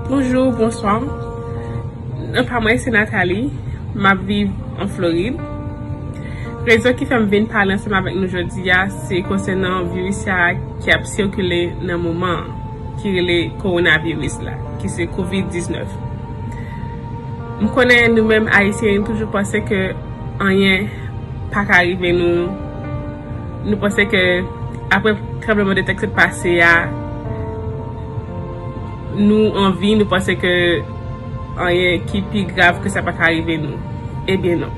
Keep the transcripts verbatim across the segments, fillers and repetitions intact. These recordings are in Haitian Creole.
Bonjou, bonswa. Non pa mwen se Nathalie. M ap viv an Florid. Rezon ki fè m vin pale ansanm avèk nou jodi a, se konsènan viris sa a ki ap sikile nan moman an, ki rele kowonaviris la, ki se kovid diznèf. M konnen nou menm Ayisyen, nou toujou panse ke anyen pa ka rive nou. Nou panse ke apre tranblemanntè k sot pase a, nou an vi, nou panse ke anyen ki pi grav ke sa pa ka rive nou. Ebyen non.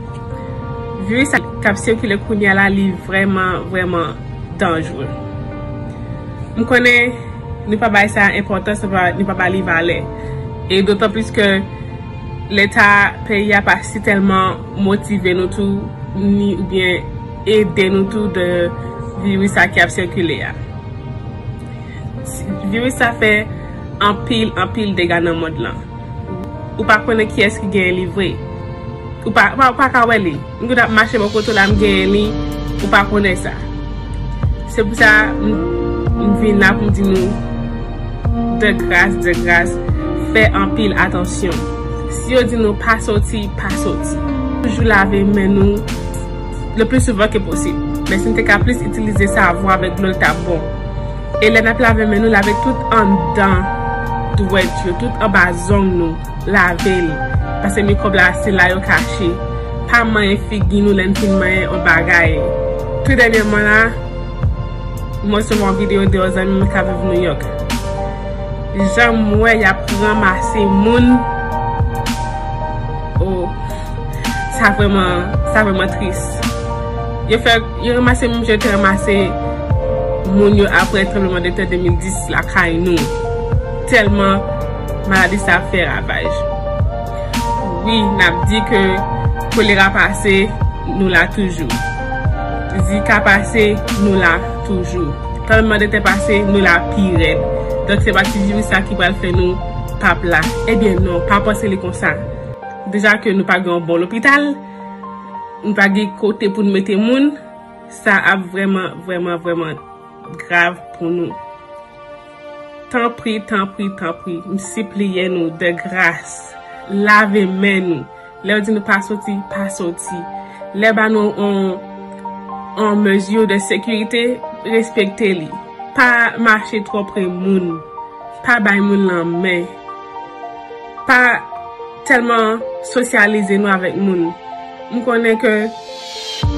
Viris sa k ap sikile kounye a la, li vrèman, vrèman danjre. M konnen nou pa bay sa enpòtans, nou pa, nou pa ba li valè. E dotan plis ke Leta peyi a pa si tèlman motive nou tou, ni oubyen ede nou tou de viris sa ki ap sikile a. Viris sa fè anpil, anpil dega nan mond lan. Ou pa konnen kiyès ki genyen li vre. Ou pa, ou pa, ou pa ka wè li. M gen dwa ap mache bò kote w la, m genyen li, ou pa konnen sa. Se pou sa, m, m vin la pou m di nou, de gras, de gras, fè anpil atansyon. Si yo di nou pa soti, pa soti. Toujou lave men nou le pli souvan ke posib. Men si n te ka plis itilize savon avèk dlo, l t ap bon. E lè n ap lave men nou, lave tout anndan dwèt yo, tout anba zong nou, lave l. Paske mikwòb la, se la yo kache. Pa manyen figi nou lè n fin manyen yon bagay. Tou dènyèman la, m resevwa yon videyo de yon zanmi m k ap viv Nouyòk. Jan m wè y ap ranmase moun, oh, sa vrèman, sa vrèman tris. Yo fè, yo ranmase moun jan yo te ranmase moun yo apre tranblemanntè de mil dis lakay nou. Tèlman maladi sa ap fè ravaj. Wi, n ap di ke kolera pase, nou la toujou. Zika pase, nou la toujou. Tranblemanntè pase, nou la pi rèd. Donk, se pa ti viris sa ki pral fè nou p ap la. Ebyen non, pa panse li konsa. Deja ke nou pa gen yon bon lopital, nou pa gen kote pou n mete moun, sa ap vrèman, vrèman, vrèman grav pou nou. Tanpri, tanpri, tanpri, m sipliye nou de gras, lave men nou. Lè yo di nou pa soti, pa soti. Lè yo ba nou on, on mezi de sekirite, respekte li. Pa mache twò pre moun. Pa bay moun lanmen. Pa tèlman sosyalize nou avèk moun. M konnen ke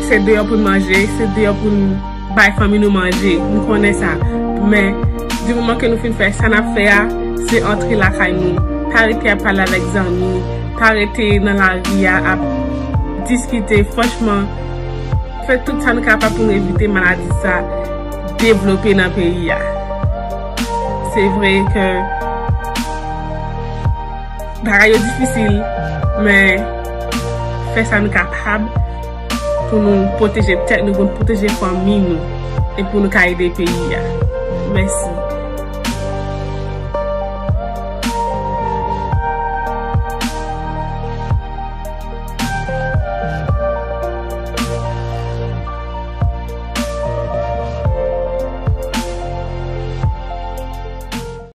se deyò pou n manje, se deyò pou n bay fanmi nou manje. M konnen sa. Men, di moman ke nou fin fè sa n ap fè a, se antre lakay nou. Pa rete ap pale avèk zanmi. Pa rete nan lari a ap diskite. Franchman, fè tout sa nou kapab pou n evite maladi sa devlope nan peyi a. Se vre ke bagay yo difisil, men fè sa n kapab pou nou pwoteje tèt nou, pou nou pwoteje fanmi nou, e pou nou ka ede peyi a. Mèsi.